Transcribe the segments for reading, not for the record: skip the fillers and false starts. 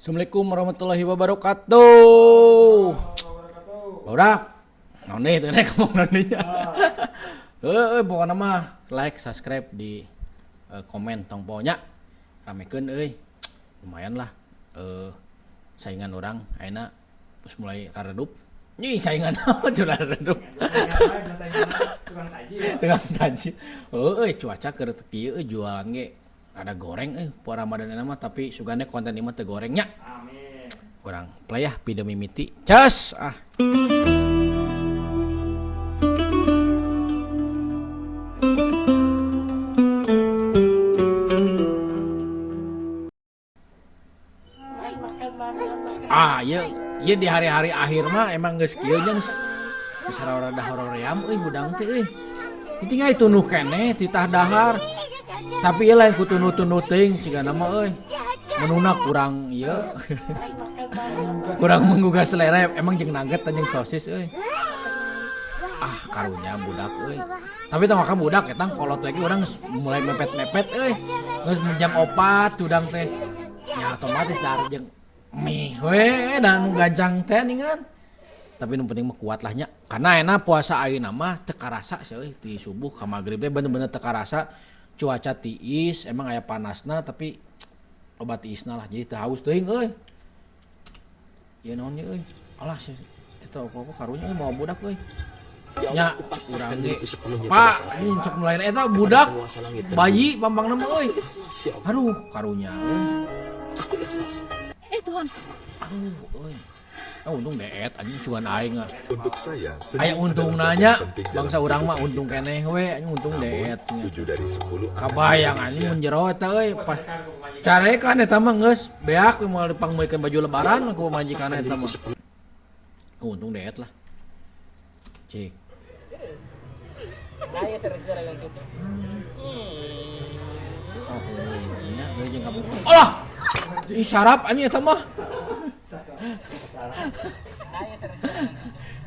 Assalamualaikum warahmatullahi wabarakatuh. Udah, naon nih teu ngomong naon deui nya. Heueuh, pokona mah like, subscribe di komen tong poho nya. Ramekeun euy. Lumayan lah saingan orang ayeuna geus mulai raredup. Nih saingan naon cenah raredup. Tukang taji. Tukang taji. Heueuh, cuaca keur teu kieu euy jualan ge rada goreng euy poe Ramadan mah, tapi sugane konten ieu mah teu goreng nya. Amin. Urang play ah video mimiti. Cas ah. Ah, ieu ieu di hari-hari akhir mah emang geus kieu nya geus geus rada horoream euy hudang teh euy. Tinggal tunduh keneh titah dahar. Tapi ieu lain ku tunduh-tunduh teuing cigana mah euy. Menuna kurang ieu. Kurang menggugah selera emang jeung nugget jeung sosis euy. Ah, karunya budak euy. Tapi tong maka budak eta kolot lagi urang geus mulai mepet-mepet euy. Geus jam 4 hudang teh. Ya otomatis dahar jeung mie we dan nu gancang teh ningan. Tapi nu penting mah kuat lah nya. Karena enak puasa ayeuna mah teu karasa sih euy di subuh ka magrib teh bener-bener teu karasa. Cuaca tiis emang aya panasna tapi loba tiisna lah jadi teu haus teuing euy. Ieu naon ieu euy? Alah sih eta apa-apa karunya euy mawa budak euy. Nya cek urang ge. Pak, anjing cek nu lain eta budak bayi pampangna mah euy. Aduh, karunya euy. Eh Tuhan. Aduh euy. Oh, untung deet anjing sugan aing ah. Untuk saya, Aya senyum untung adalah nanya, bagian penting dalam bangsa urang mah hidup untung kita. keneh we anjing untung Namun, deet nya. 7 dari 10 anak Kabayang anjing Indonesia mun jero eta euy pas carekan eta mah geus beak we moal dipangmeulikeun baju lebaran ku majikanna eta mah. Oh, untung deet lah. Cik. Oh, heureuy nya heureuy jeung kabung. Alah. Ih sarap anjing eta mah.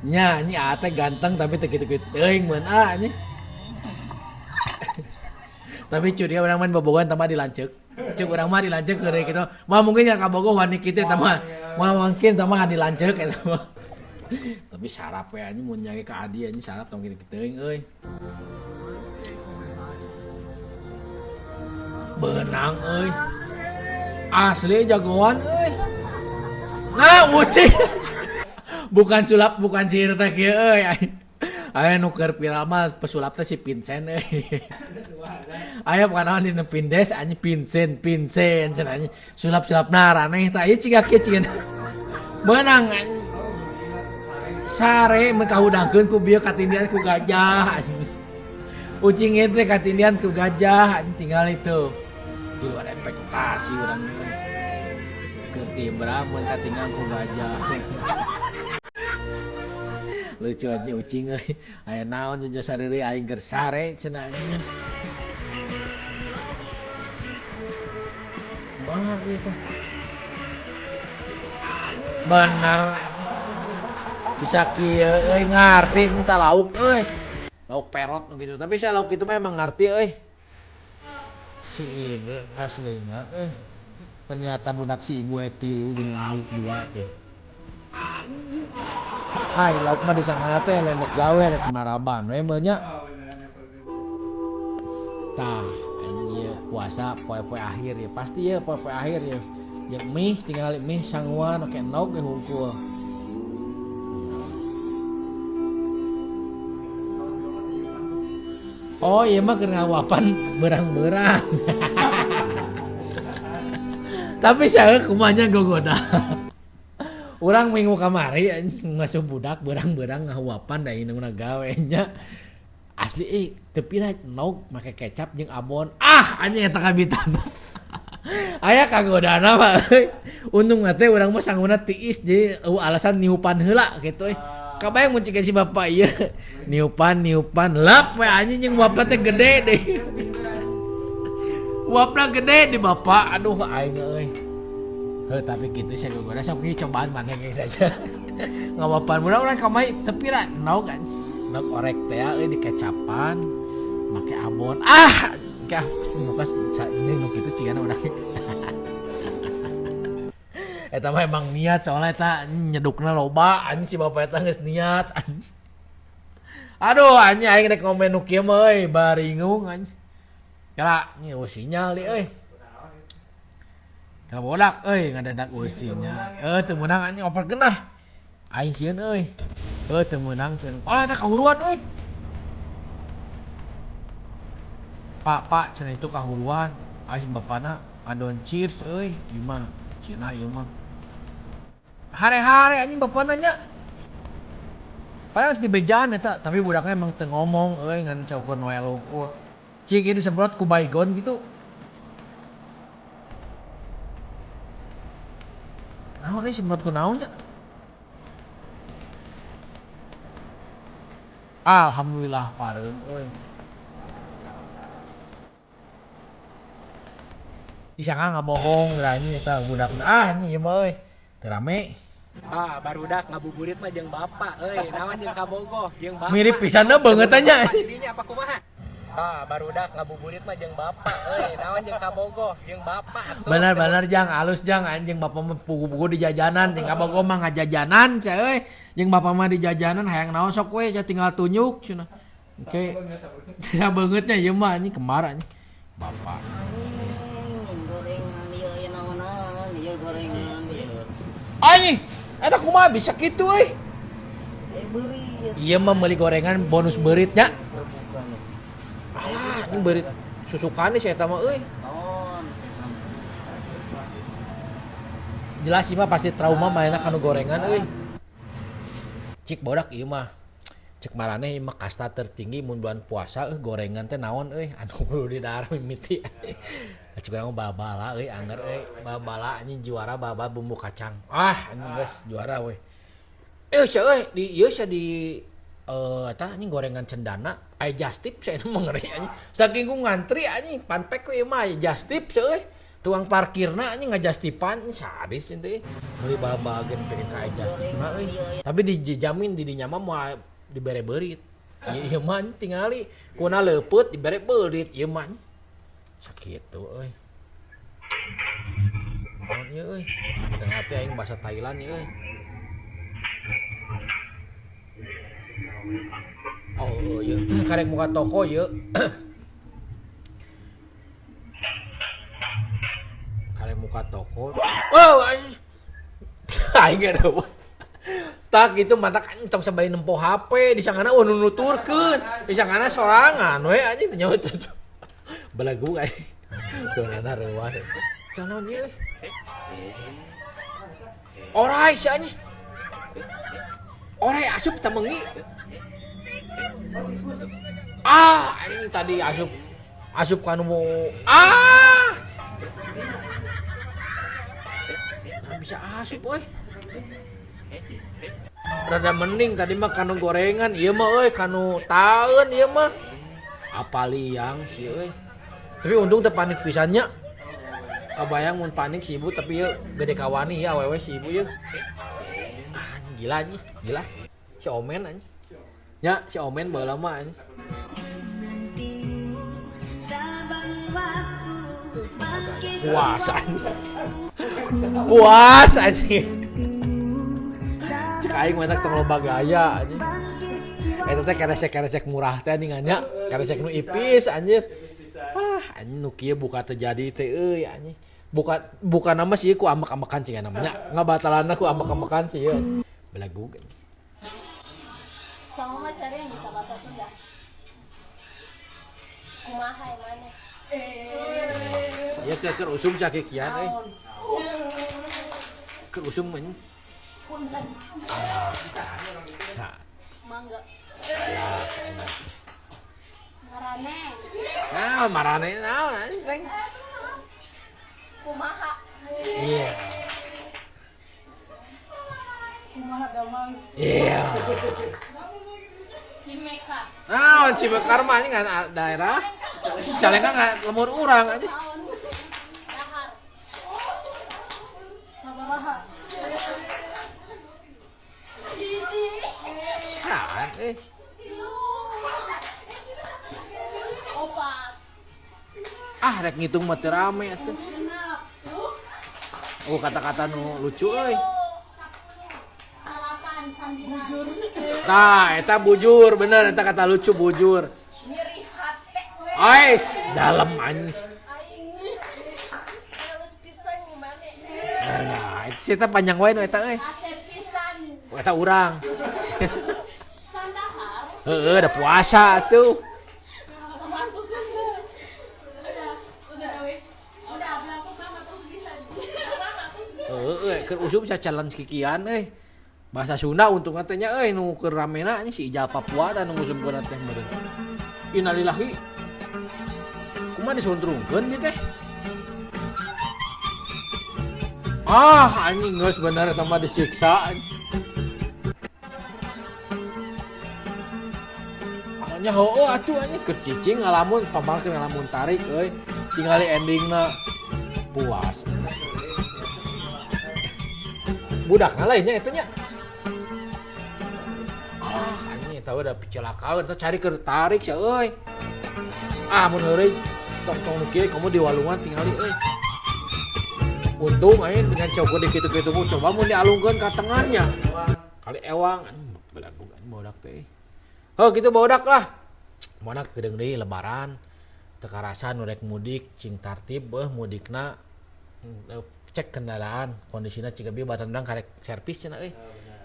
Nya anjing ate ganteng tapi teu kitu-kitu teuing mun ah anjing. Tapi curiga urang mah bobogohan tambah dilanceuk. Ceuk urang mah dilanceuk heureuy kitu. Mah mungkin nya kabogoh wani kitu eta mah. Mah mungkin tambah dilanceuk eta mah. Tapi sarap we anjing mun nyage ka adi anjing sarap tong kitu teuing euy. Beunang euy. Asli jagoan euy. Nah, ucing. Bukan sulap, bukan sihir teh kieu euy. Aya nu keur viral mah pesulap teh si Vincent euy. Aya bukan naon dina Pindes anjing Vincent, Vincent cenah anjing. Sulap-sulapna raneh tah ieu ciga kieu ciga. Meunang anjing. Sare mun kahudangkeun ku bieu katindian ku gajah anjing. Ucing ieu teh katindian ku gajah anjing tinggal itu. Di luar ekspektasi urang euy. Keur tibra mun katinggal ku gajah. Lucu anjing ucing euy. Aya naon jeung sareureuy aing keur sare cenah anjing. Kumaha ieu teh? Bener. Bisa kieu euy ngarti minta lauk euy. Lauk perot nu gitu. Tapi saya lauk itu mah emang ngarti euy. Si ieu aslinya euy. Ternyata budak si ibu eti jeung lauk dua teh. Hai, lauk mah di sana teh lenek gawe rek maraban we meuh nya. Tah, anjir puasa poe-poe akhir ya. Pasti ya poe-poe akhir ya. Jeung mie tinggal mie sanguan oke endog ge hungkul. Oh iya mah keur ngawapan berang-berang. Tapi saya kumanya gogoda. Urang minggu kamari ngasuh budak berang-berang ngawapan da indungna gawe nya. Asli teu pira endog make kecap jeung abon. Ah anjing eta kabitana. Aya kagodana mah euy. Untung teh urang mah sanguna tiis jadi eueuh alasan niupan heula kitu euy. Kabayang mun cikeun si bapak ieu niupan niupan lap we anjing jeung bapak teh gede deh. Uapna gede di bapak aduh aing euy. Heuh tapi kitu sia gogoda sok ieu cobaan maneh ge saja. Ngawapan urang urang kamari teu pira endog anjing. Endog orek teh euy dikecapan make abon. Ah kah muka nu kitu cigana urang. Eta mah emang niat soalnya eta nyedukna loba anjing si bapak eta geus niat anjing. Aduh anjing aing rek ngomen nu kieu mah euy baringung anjing. Kela nya eueuh sinyal di euy. Kela bodak euy ngadadak eueuh sinyal. Eueuh teu meunang anjing operkeun ah. Aing sieun euy. Heuh teu meunang cenah. Alah eta kahuruan euy. Pak, pak cenah itu kahuruan. Aing bapana ngadon cheers euy. Ieu mah cenah ieu mah. Hare-hare anjing bapana nya. Padahal geus dibejaan eta, tapi budaknya emang teu ngomong euy ngan saukur noel hungkul. Cik ieu disemprot ku baygon gitu. Naon euy semprot ku naon nya? Alhamdulillah pareum euy. Disangka ngabohong geura anjing eta budakna. Ah anjing ieu mah euy. Teu rame. Ah, barudak ngabuburit mah jeung bapak euy, naon jeung kabogoh jeung bapak. Mirip pisan da beungeut nya. Jadinya apa kumaha? Ah, barudak ngabuburit mah jeung bapak euy, naon jeung kabogoh jeung bapak atuh. Benar-benar jang alus jang anjing bapak mah pugu-pugu di jajanan jeung kabogoh mah ngajajanan sia euy. Jeung bapak mah di jajanan hayang naon sok we sia tinggal tunjuk cenah. Oke. Sia beungeutnya ieu mah anjing kemar anjing. Bapak. Gorengan ieu ieu naonan ieu gorengan ieu. Anjing, eta kumaha bisa kitu euy? Eh beurit. Ieu mah meuli gorengan bonus beuritnya. Bukan. Alah, ini beurit susukan si eta mah euy. Naon? Jelas sih mah pasti trauma mainna kanu gorengan euy. Cik bodak ieu mah. Cek maraneh ieu mah kasta tertinggi mun bulan puasa euy gorengan teh naon euy anu kudu didahar mimiti. Cik urang mah babala euy anger euy babala anjing juara baba bumbu kacang. Ah anjing geus juara we. Sia euy di ieu sia di eta anjing gorengan cendana aya jastip sia eta mah ngeri anjing. Saking ku ngantri anjing panpek we ieu mah aya jastip sia euy. Tukang parkirna anjing ngajastipan sadis cenah teh. Meuli bal-balkeun pengen ka aya jastipna euy. Tapi dijamin di dinya mah moal dibere beurit. Ieu mah tingali kuna leupeut dibere beurit ieu mah. Sakitu euy. Naon ieu euy? Teu ngarti aing bahasa Thailand ieu euy. Oh, ieu karek muka toko ieu. Karek muka toko. Wow, anjing. Aing ada buat. Tak gitu mata kan tong sabari nempo HP disangkana eueuh nu nuturkeun. Disangkana sorangan we anjing nyawa teh. Belagu anjing. Donana reuas. Naon ieu? Orai si anjing. Orai asup teh meungi. Ah, anjing tadi asup. Asup kanu mau ah. Nah, bisa asup euy. Rada mending tadi mah kanu gorengan, ieu mah euy kanu taeun ieu mah. Apa liang sih euy. Tapi untung teu panik pisan nya. Kabayang mun panik si ibu tapi ieu gede kawani ya awewe si ibu ieu. Ah, gila anjing, gila. Si Omen anjing. Ya, si Omen baheula mah anjing. Puas anjing. Puas anjing. Cek aing mah tong loba gaya anjing. Eta teh keresek-keresek murah teh ningan nya, keresek nu ipis anjir. Ah, anjing nu kieu buka teu jadi teh euy anjing. Buka buka nama sih ku ambek-ambekan cing namanya. Ngabatalanna ku ambek-ambekan sih ieu. Belagug anjing. Sama mah cari yang bisa bahasa Sunda. Kumaha emane? Ieu keur usum sakikian euy. Keur usum anjing. Punten. Sa. Mangga. Marane. Nah, marane naon anjing teng. Kumaha. Iya. Kumaha damang. Iya. Cimeka. Naon Cimekar mah anjing ngan daerah. Cicalengka ngan lemur urang anjing. Naon. Dahar. Sabaraha. Hiji. Sahan euy. Opat. Ah rek ngitung mah teu rame atuh. Genep. Oh, kata-kata nu lucu euy. 10, 8, 9. Bujur. Tah, eta bujur, bener eta kata lucu bujur. Nyeri hate. Ais, dalam anjing. Aing. Elus pisan gimana? Nah, itu sih eta panjang wae nu eta euy. Asep pisan. Oh, eta urang. Can dahar. Heeh, da puasa atuh. Mampus udah. Udah, udah we. Udah bilang ke mama tuh bisa. Mama tuh bisa. Heeh, keur usum bisa challenge kikian euy. Bahasa Sunda untungna teh nya euy nu keur ramena nya si Ijal Papua tah nu ngusumkeun teh meureun. Innalillahi. Kumaha disuntrungkeun ieu teh? Ah, anjing geus bener eta mah disiksa. Nya heueuh atuh anjing keur cicing ngalamun pamal keur ngalamun tarik euy. Tingali endingna puas. Budakna lainnya eta nya. Ah, anjing eta udah picelakaeun eta cari keur tarik sia euy. Ah, mun heureuy tong-tong nu kieu komo di walungan tingali euy. Untung aing dengan cowok di kitu-kitu mah coba mun dialungkeun ka tengahnya. Kali ewang anjing belagu anjing bodak teh. Heuh kitu bodak lah. Monak geudeung deui lebaran. Teu karasa nu rek mudik cing tartib beuh mudikna cek kendaraan kondisina ciga bieu batan urang karek servis cenah euy.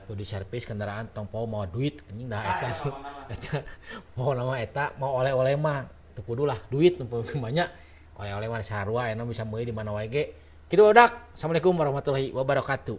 Kudu diservis kendaraan tong poho mawa duit anjing dah eta eta pokona mah eta mau oleh-oleh mah teu kudu lah duit nu banyak oleh-oleh mah sarua aya bisa meuli di mana wae ge. Kitu bodak. Assalamualaikum warahmatullahi wabarakatuh.